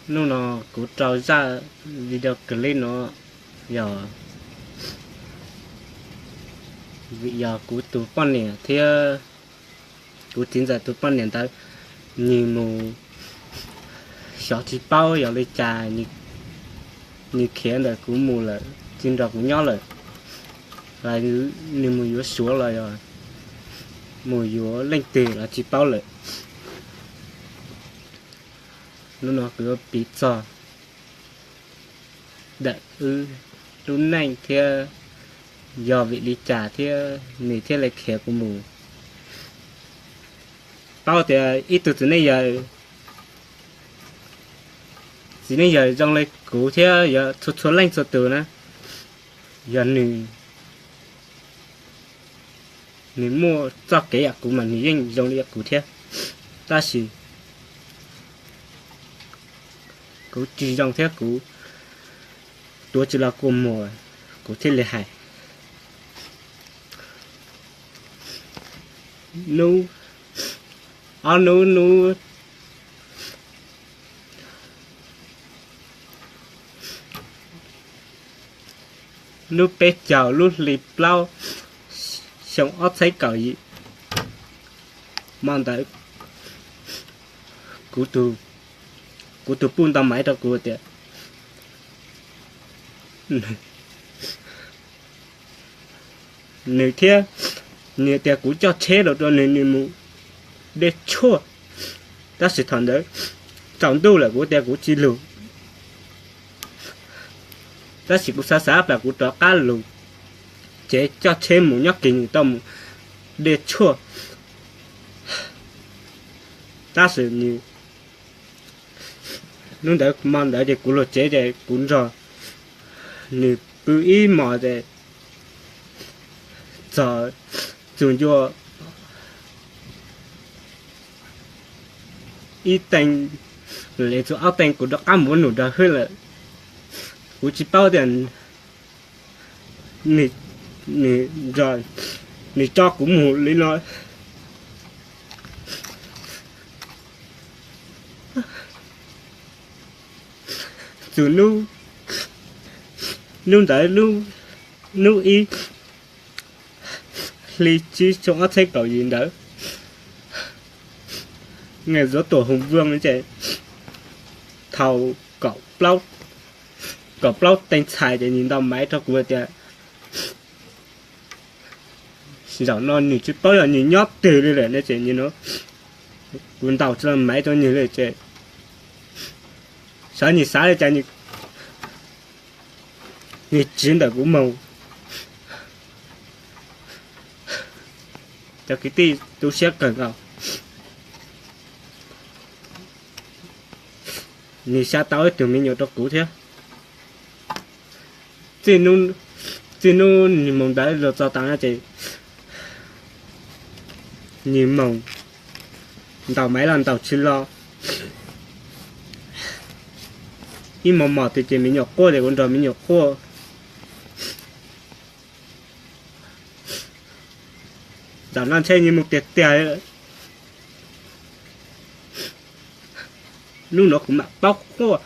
Hnub no kuv rau zaj video clip no yog vim yog kuv tus poj niam thiab kuv txiv ntxawm tus poj niam ntawd, nws mus xyov tsis paub yog li cas, nws khiav ntawm kuv mus lawm, tsis nrog kuv nyob lawm, nws mus yuav Suav los yog mus yuav leej twg los tsis paub lawm. Hnub no kuv yuav piv txog ntawm wb lub neej thiab yog vim li cas thiab nws thiaj li khiav kuv mus. Paub tias ib tug txiv neej yawg, txiv neej yawg zoo li kuv thiab yog txhua txhua leej txhua tus na, yog nws, nws muaj txoj kev yam kuv mas nws yeej zoo li yam kuv thiab. Tab sis kuv tsis zoo thiab kuv tuav tsis los kua muag, kuv thiaj li hais. Hnub, ob hnub, hnub, hnub peb caug lub hli plaub xyoo ob txhiab kaum yim, hmo ntawd kuv tus, kuv tus puj ntaus maiv rau kuv tias nws thiab, nws tias kuv coj tsheb los rau nws, nws mus dej tshuaj. Tab sis thaum ntawd tsaus ntuj lawm kuv tias kuv tsis lug, tab sis kuv xav xav plas kuv rov qab lug tsev coj tsheb mus nyob kis nws tau mus dej tshuaj. Tab sis nws, hnub ntawd hmo ntawd ces kuv lug tsev ces kuv nrog nws pw ib hmos ces txog txug ncua ib teev, li txug ob teev kuv rov qab mus ua num nrog hwb lawm. Kuv tsis paub tias nws, nws tso kuv mus li no. Txug hnub ntawd, hnub ib hli tsib xyoo ob txhiab kaum yim ntawd, nws zuav tuam hum vuag ces thaum kaum plaub teev txhais ces nws ntaus maiv rau kuv tias zaum no nws tsis paub yog nws nyob twg li lawm ne ces kuv ntaus tsis los maiv rau nws li ces xyov nws xav li cas, nws tsiv ntawm kuv mus. Cov kwv tij tu siab kawg nkaus. Nws xa tau ib tug me nyuam rau kuv thiab. Txij hnub nws mus ntawd los txog tav no ces nws mus ntaus maiv los ntaus tsis los. Ib hmos mos twg ces me nyuam quaj ces kuv nrog me nyuam quaj. Zaum no ntshe nws mus tiag tiag li lawm. Hnub no kuv mam paub quaj.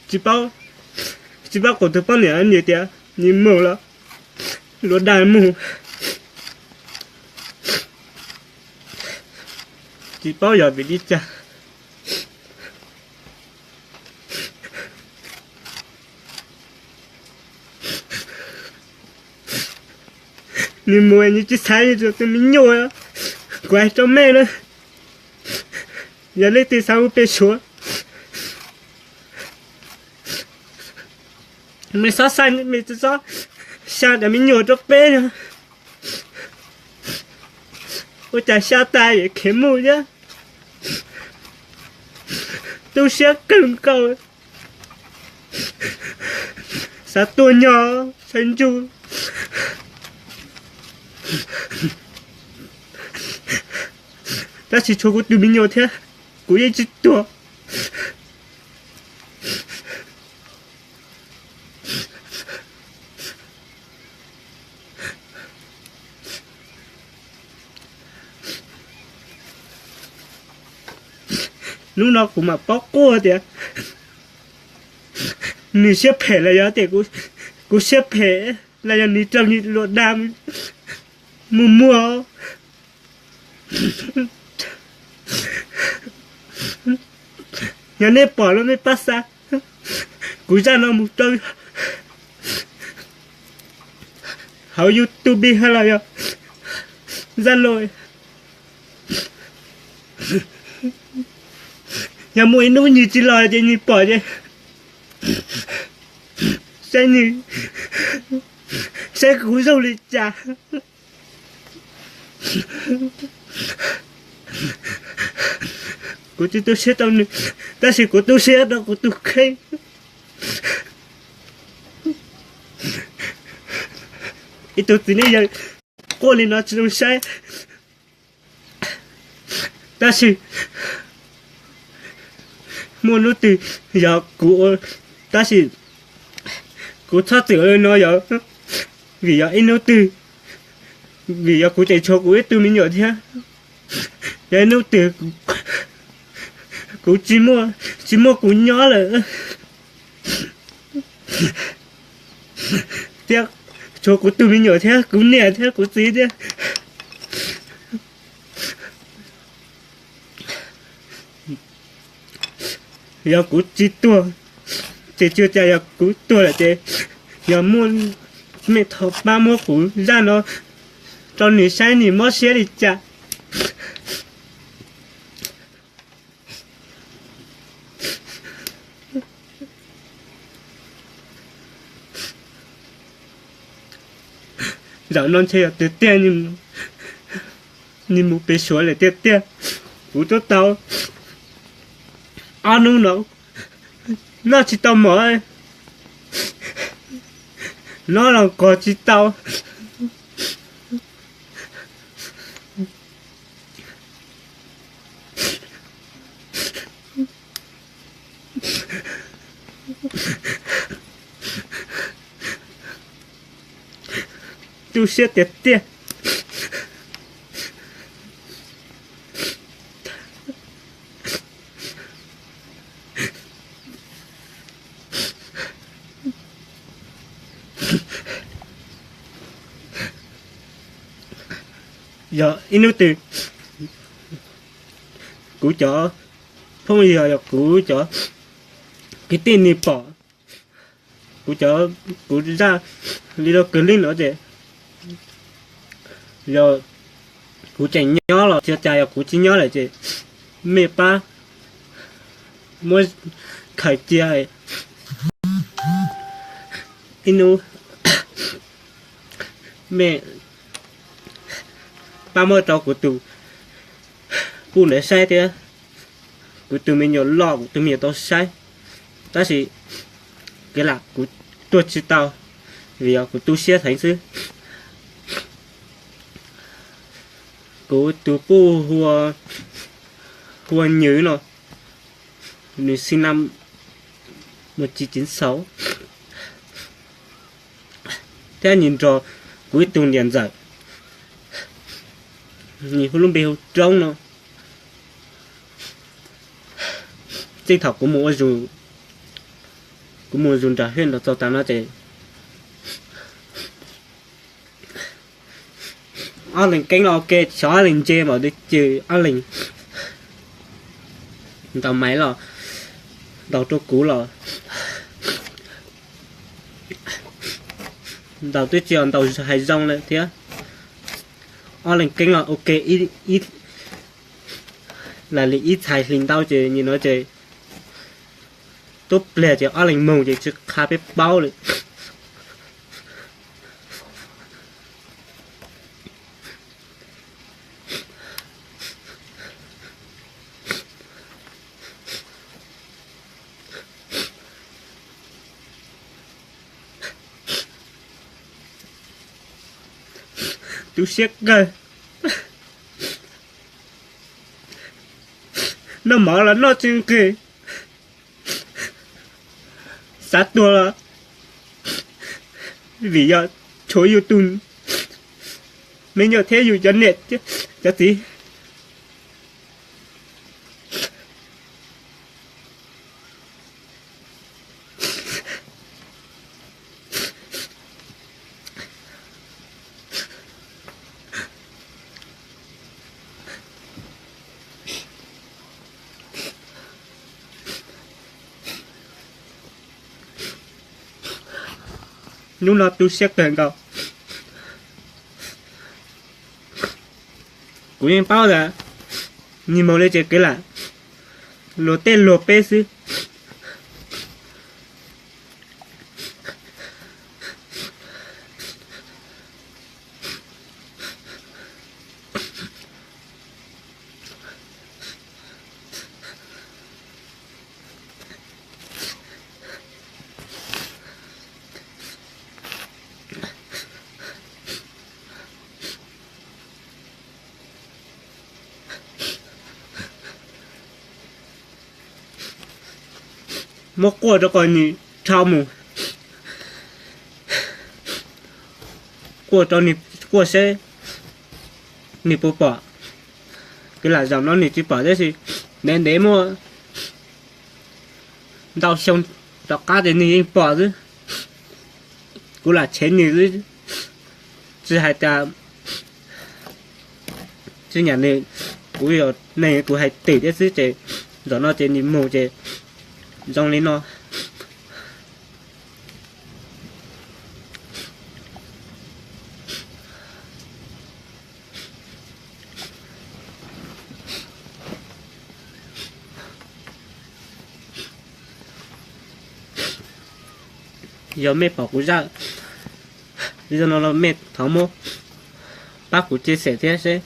Tsis paub, tsis paub kuv tus poj niam nws tias nws mus los luav dag mus. Tsis paub yog vim li cas. Nws mus nws tsis xaiv nws tus me nyuam. Kuv hais rau mej na, yog leej twg xav hu pes suav, mej xob xa, mej xob xa cov me nyuam rau peb no. Ua cas xa tas es khiav mus thiab. Tu siab kawg nkaus. Xav tuag nyo, xav ntsws, tab sis tshuav kuv tus me nyuam thiab, kuv yeej tsis tuag. Hnub no kuv mam paub quaj tias nws siab phem los yog tias kuv siab phem los yog nws raug nws luag dag mus muag. Yog nej pom los nej pab xa kuv zaj no mus rau hauv YouTube los yog Zalo. Yog muaj ib hnub nws tsis los ces nws pom ces saib nws, saib kuv zoo li cas. Kuv tsis tu siab rau nws, tab sis kuv tu siab rau kuv tus kheej. Ib tug txiv neej yawg quaj li no tsis zoo saib, tab sis muaj hnub twg yog kuv, tab sis kuv txhob txwm ua li no yog vim yog ib hnub twg, vim yog kuv tseem tshuav kuv ib tug me nyuam thiab. Yog ib hnub twg kuv tsis muaj, tsis muaj kuv nyob lawm thiab, tshuav kuv tus me nyuam thiab kuv niam thiab kuv txiv thiab. Yog kuv tsis tuag ces tsis ua cas, yog kuv tuag lawm ces yog muaj, mej thov pab muab kuv zaj no rau nws saib nws mob siab li cas. Zaum no ntshe yog tiag tiag nws mus pem Suav lawm tiag tiag. Kuv twb tau ob hnub no noj tsis tau mov, noj los nqos tsis tau. Tu siab tiag tiag. Yog ib hnub twg kuv cov phooj ywg, yog kuv cov kwv tij nws pom kuv cov, kuv zaj li rau kwv lij no ces yog kuv tseem nyob los tsis ua cas, yog kuv tsis nyob lawm ces mej pab muab khaws cia ib hnub, mej pab muab rau kuv tus puj ntawd saib thiab, kuv tus me nyuam loj, kuv tus me nyuam tau saib. Tab sis kev lam kuv tuag tsis tau, vim yog kuv tu siab heev xwb. Kuv tus puj hu ua Nywv no, nws xib nam mus tsis tiv xauv thiab nws nrog kuv ib tug niam ntxawm, nws hu lub npe hu Roob no. Txij thaum kuv mus ua, kuv mus zus nram hwj nrad txog tas no ces ob leeg keeb los ua ke, xyov ob leeg ntse mas twb ces ob leeg ntaus maiv los ntaus rau kuv los ntaus twb tsis yog ntaus hais zoo lawm thiab. Ob leeg keeb los ua ke ib, lam li ib txhais hlis ntau ces nim no ces tub pliag ces ob leeg moog ces tsis qha peb paub li. Tu siab kawg. Noj mov los noj tsis nqis, xav tuag los vim yog tshuav yus tus me nyuam thiab yus cov niam cov txiv. Hnub no tu siab kawg nkaus. Kuv yeej paub tas nws mus li ces kwv lam luag tej luag peb xwb. Muab quaj rau kom nws dhau mus, quaj rau nws, quaj seb nws puas pom. Kwv lam zaum no nws tsis pom tab sis ntev ntev muaj ntau xyoo rov qab ces nws yeej pom xwb. Kuv lam tshev nws xwb, tsis hais tas tsis nyam nws, kuv yog neeg kuv hais twm thiab xwb ces zaum no ces nws mus ces zoo li no. Yog mej pom kuv zaj video no los mej thov muab pab kuv chia sẻ thiab seb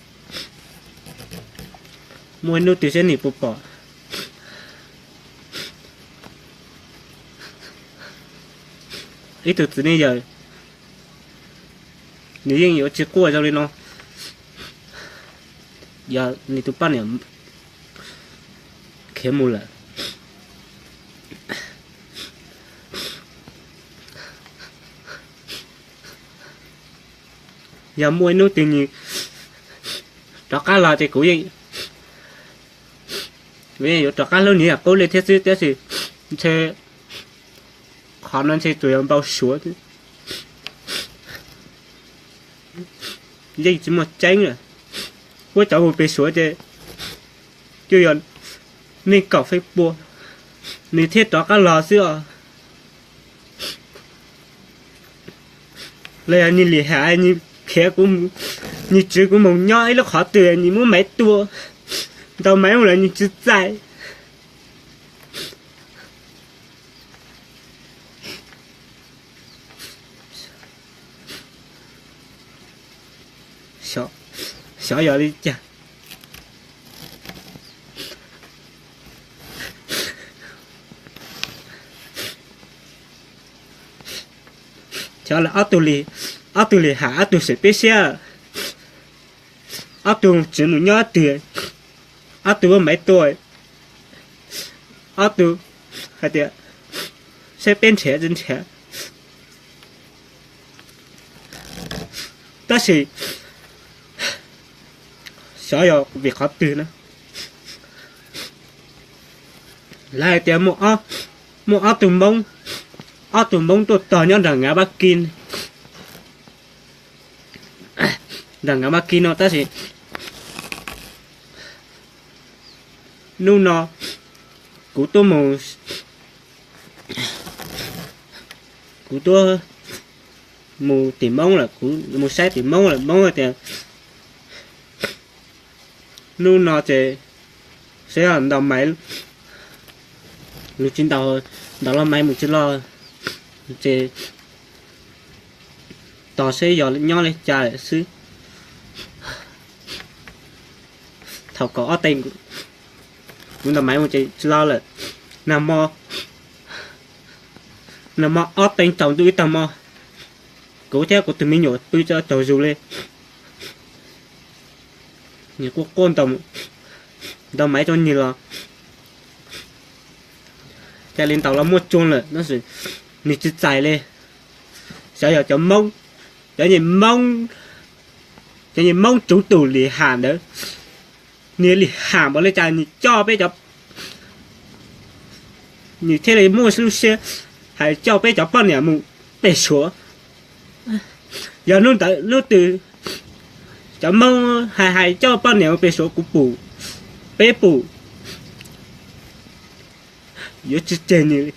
muaj ib hnub twg seb nws puas pom. Ib tug txiv neej yawm nws yeej yuav tsis quaj zoo li no. Yog nws tus poj niam khiav mus lawm, yog muaj ib hnub twg nws rov qab los ces kuv yeej, kuv yeej yuav rov qab hlub nws ib yam qub li thiab xwb, tab sis ntshe qhov no ntshe tsuas yog npau suav, yeej tsis muaj tseeb lawm. Kuv cov mus pem Suav ces kuj yog neeg kaum feem pua nws thiaj rov qab los xwb os. Los yog nws lim ham nws khiav, nws tsis, kuv mus nyob ib lub qhov twg nws muab maiv tua, ntaus maiv mus lawm nws tsis txais. Xyov yog li cas. Xyov lawv ob tug li, ob tug lim ham ob tug seem peb siab, ob tug tsis mus nyob twg, ob tug muab maiv tua, ob tug hais tias saib peb nrhiav tsis nrhiav. Tab sis xyov yog vim qhov twg na, lawv hais tias muaj ob tug Hmoob, ob tug Hmoob tuaj tog nyob nram Nkav Mab Kis, nram Nkav Mab Kis no tab sis hnub no kuv tuaj mus, kuv tuaj mus tim Hmoob lawm, kuv mus saib tim Hmoob lawm, Hmoob tias hnub no ces seb ntaus maiv, nws tsis ntaus, ntaus los maiv mus tsis los, ces tos seb yog nyob li cas lawm xwb. Thaum kaum ob teev kuv ntaus maiv mus ces tsis los lawm. Nag hmo, nag hmo ob teev tsaus ntuj ib tag hmo, kuv thiab kuv tus me nyuam pw tsaug zog li, nws quaj quaj ntaus maiv rau nws los, thiaj li ntaus los muaj tsuag lawm tab sis nws tsis txais li. Xyov yog cov Hmoob, cov nyuam Hmoob, cov nyuam Hmoob tsuv tus lim ham ntawd, nws lim ham npaum li cas nws coj peb cov, nws thiaj li muaj lub siab hais coj peb cov poj niam mus pem Suav. Yog hnub ntawd hnub twg cov Hmoob hais hais coj poj niam mus pem Suav kuv pum, peb pum, yuav tsis tseg nws li.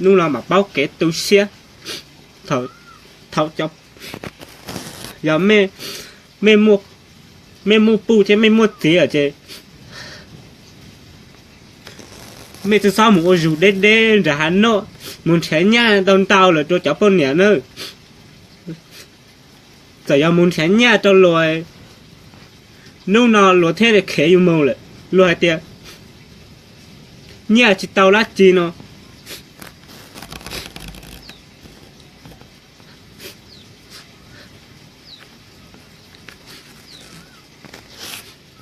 Hnub no mam paub kev tu siab. Thaum, thaum cov, yog mej, mej muaj puj thiab mej muaj txiv lawm ces mej tsi txhob mus ua zug deb deb nram hav noj, mus nrhiav nyaj ntau ntau lawm rau cov poj niam na. Txawm yog mus nrhiav nyaj rau luag, hnub no luag thiaj li khiav yus mus lawm. Luag hais tias nyaj tsis tau dab tsi no.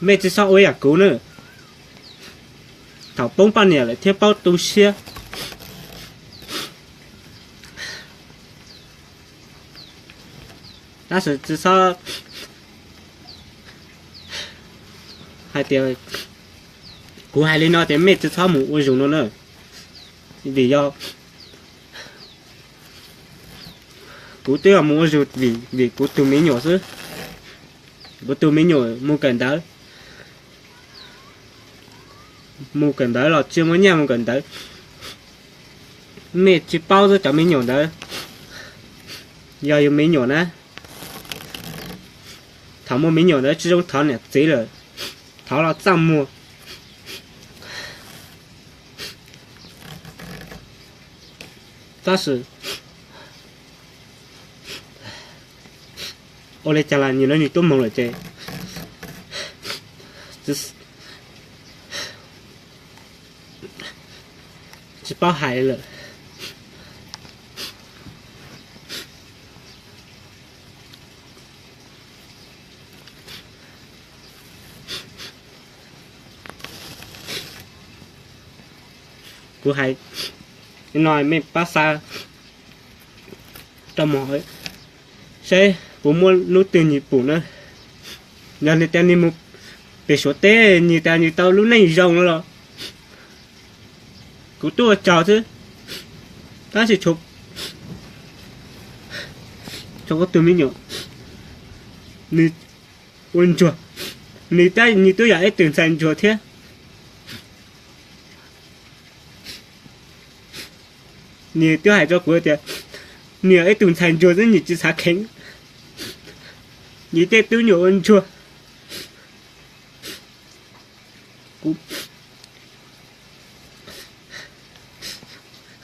Mej tsi txhob ua yam kuv na. Thaum poob poj niam lawm thiaj paub tu siab. Tab sis tsi txhob hais tias, kuv hais li no tias mej tsi txhob mus ua zug no na. Vim yog kuv twb mus ua zug vim, vim kuv tus me nyuam xwb. Kuv tus me nyuam mus kawm ntawv, mus kawm ntawv los tsi muaj nyaj mus kawm ntawv. Mej tsi paub xwb, cov me nyuam ntawd yog yus me nyuam na. Thaum muaj me nyuam ntawd tsi zoo thov niam txiv lawm, thov los txaj muag. Tab sis ua li cas los nws, nws tuaj mus lawm ces tsis paub hais lawm. Kuv hais no mej pab xa rau mus saib puas muaj hnub twg nws pum na. Yog nws tias nws mus pem Suav teb, nws tias nws tau lub neej zoo no los kuv tuaj ua tsaug xwb. Tab sis tshuav kuv tus me nyuam, nws ua ntsuag, nws twb yog ib tug ntxhais ntsuag thiab. Nws twb hais rau kuv tias nws yog ib tug ntxhais ntsuag xwb, nws tsis xav kheev nws tej tub nyuam ua ntsuag.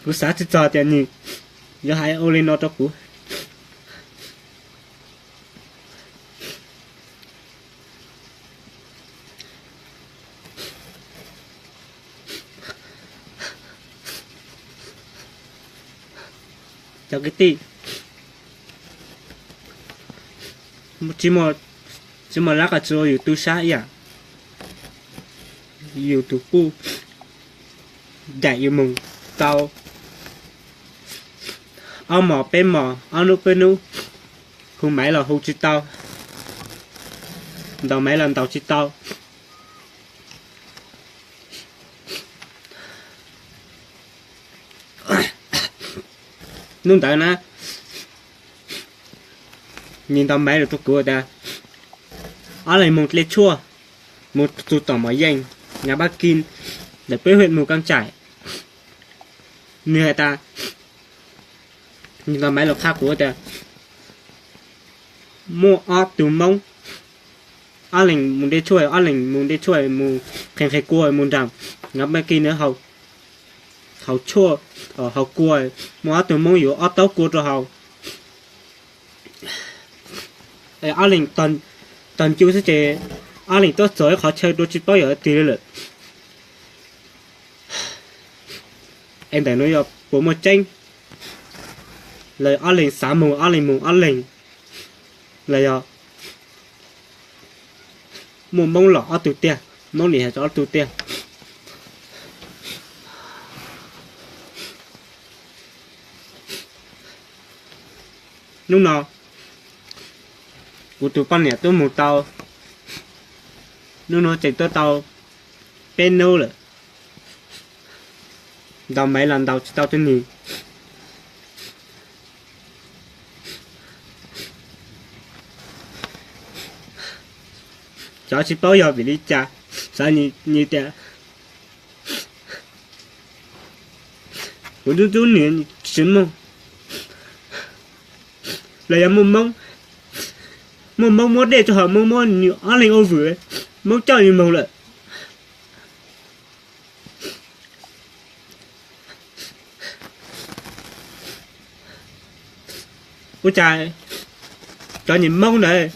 Kuv xav tsis txog tias nws yuav hais ua li no rau kuv. Cov kwv tij, tsis muaj dab tsi ua yus tu sab ib yam, yus tus puj daim yus mus tau ob mos peb mos, ob hnub peb hnub, hu maiv los hu tsis tau, ntaus maiv los ntaus tsis tau. Hnub ntawd na, nws ntaus maiv los rau kuv tias, ob leeg mus dle tshuaj, mus txug tom Mos Yeej, Ngam Paj Kis, ntawm peb hwm mus Kaaj Tsaim. Nws hais tas, nws ntaus maiv los qha kuv tias muaj ob tug Moob, ob leeg mus dle tshuaj, ob leeg mus dle tshuaj mus qhia qhia kua mus nram Ngam Paj Kis na, haus tshuaj, haus kua, muaj ob tug Moob yuav ob taub kua rau haus. Ob leeg tog ncu xwb ces ob leeg tuaj txog ib qhov chaw rau tsis paub yog twg li lawm. Es ntawm no yog puas muaj tseeb? Lawv ob leeg xav mus ob leeg mus ob leeg, los yog muaj Moob los ob tug tiag, Moob nim hais rau ob tug tiag. Hnub no kuv tus poj niam twb mus tau, hnub no tseem tuaj tau peb hnub lawm, ntaus maiv los ntaus tsis tau rau nws. Cov tsis paub yog vim li cas, xav nws tias Kuv ntxub ntxub nws tsis moog. Los yog muaj Moob, muaj Moob muab dej rua hauv, Moob muab nws ob leeg ua vwm, Moob coj nws moog lawm. Ua cas cov niag Moob ntawd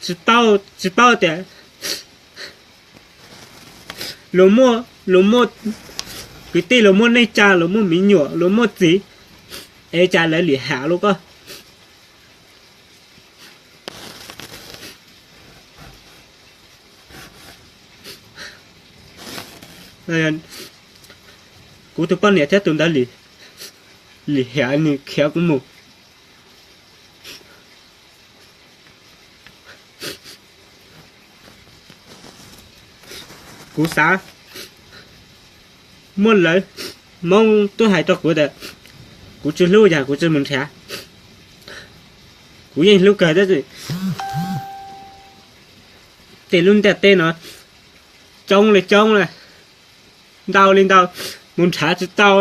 tsis paub, tsis paub tias luag muaj, luag muaj kwv tij, luag muaj neej tsa, luag muaj me nyuam, luag muaj txiv, es cas lawv lim ham luag koj? Kuv tus poj niam thiab tus ntawd lim, lim hiam nws khiav kuv mus. Kuv xav muab lawv, Moob twb hais rau kuv tias kuv tsis hlub yog kuv tsis mus nrhav. Kuv yeej hlub kawg tab sis tej lub ntiaj teb no coob li coob na, ntau li ntau, mus nrhav tsis tau,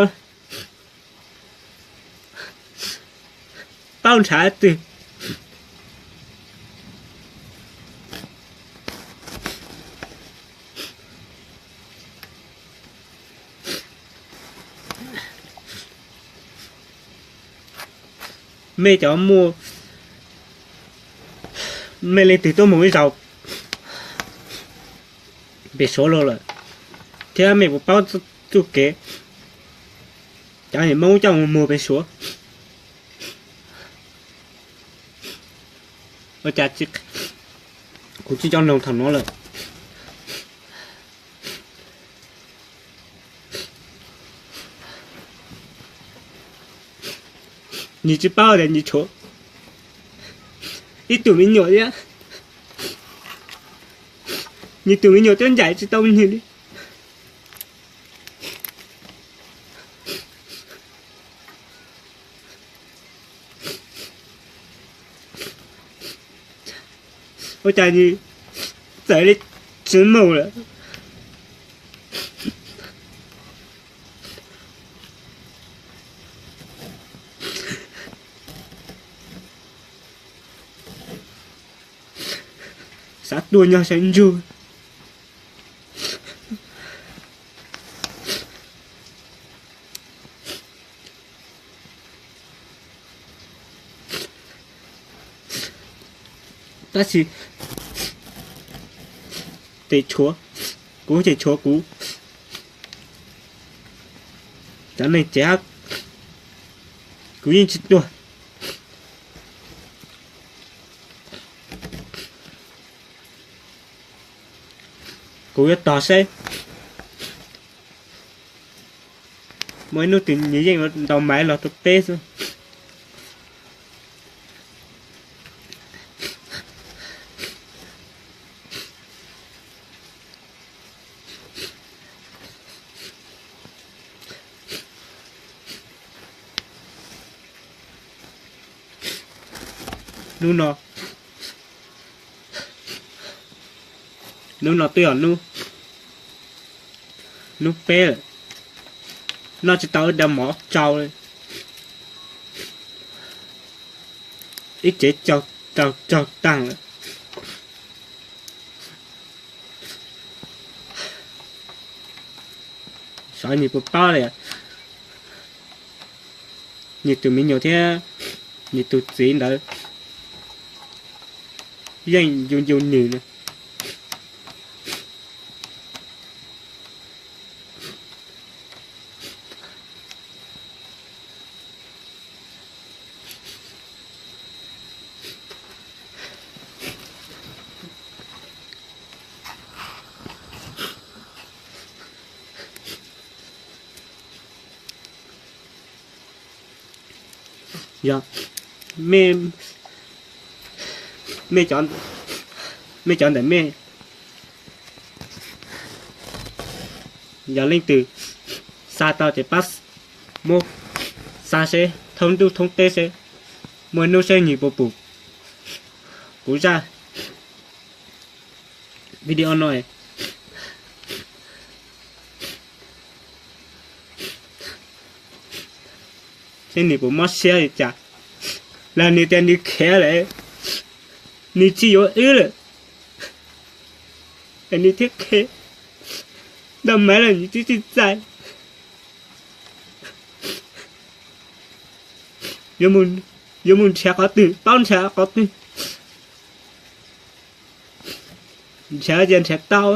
paub nrhav twg. Mej cov muaj, mej leej twg tuaj mus ib zaug pem Suav luag lawm, thiab mej puas paub txuj kev cov Hmoob coj mus muag pem Suav? Ua cas kuv tsis coj noog thaum no lawm? Nws tsis paub tias nws tshuav ib tug me nyuam thiab, nws tus me nyuam twb ncaim tsis tau nws li. Ua cas nws txawm li tsis mus lawm? Xav tuag nyob sab ntsug. Tab sis ces tshuav, kuv ces tshuav kuv cov neeg tsev, kuv yeej tsis tuag. Kuv yuav tos seb muaj ib hnub twg nws yeej ntaus maiv los rau peb xwb. Hnub no, hnub no twb yog hnub, hnub peb lawm, noj tsis tau ib daim mov tsau li, ib tsev tsaug tsaug taag lawm. Xyov nws puas paub li, nws tus me nyuam thiab nws tus txiv ntawd yeej yus yus nws. Yog mej, mej cov ntawm mej yog leej twg xa tau ces pab muab xa seb thoob ntuj thoob teb seb muaj ib hnub seb nws puas pum kuv zaj video no. Seb nws puas mob siab li cas, los nws tias nws khiav lawm, nws tsis yuav wb lawm, es nws thiaj khiav. Nta maiv lawm nws twb tsis txais. Yuav mus nrhiav qhov twg, paub nrhiav qhov twg? Nrhiav ces nrhiav tau.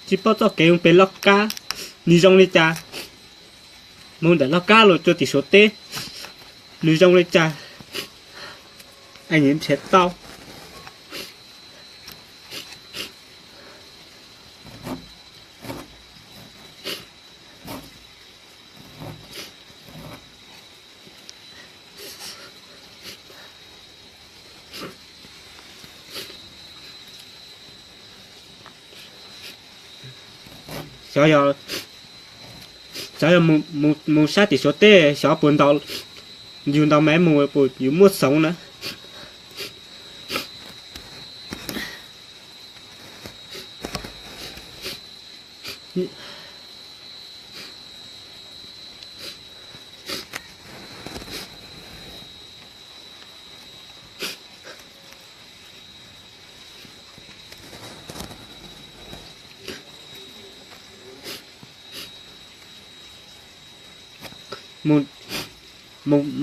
Tsis paub txoj kev mus pem Loj Kab nws zoo li cas, mus ntawm Loj Kab los rau tim Suav teb nws zoo li cas, es nws nrhiav tau. Xyov yog, xyov yog mus sab tim Suav teb xyov puas ntaus, yus ntaus maiv mus puas yus muaj xoov na.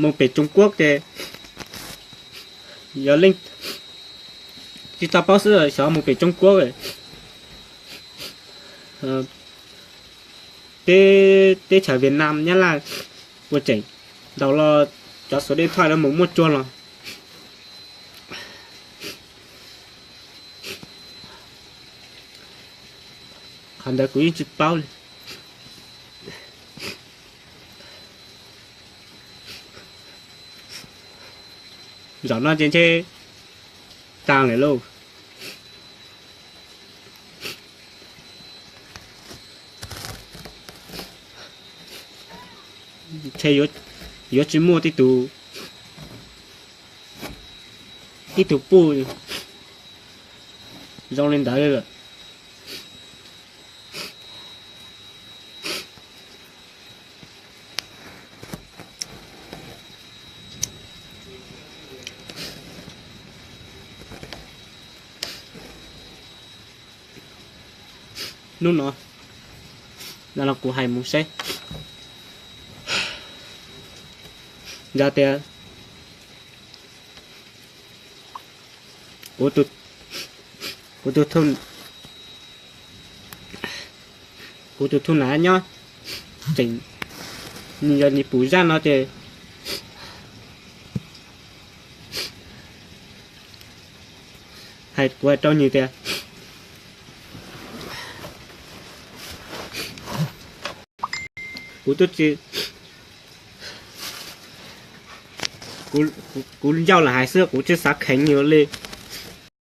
Mus pem Tsoob Kuab ces yog leej, tsis tau paub xwb, xyov mus pem Tsoob Kuab, teb chaws Vietnam Nyab Laj puas tseem ntaus los cov xuv dej thoj lawv mus muaj tsuag los. Qhov ntawd kuv yeej tsis paub li. Zaum no ces ntshe tag lawm lauj. Ntshe yuav tsis muaj tib tug, tib tug puj zoo li ntawd li lawm. Hnub no, no los kuv hais mus seb, yog tias kuv tus, kuv tus thu nav nyob tseem, nws yog nws pum zaj no ces hais, kuv hais rau nws tias kuv twb tsis, kuv ncauj lam hais xwb, kuv tsis xav kheev nws li.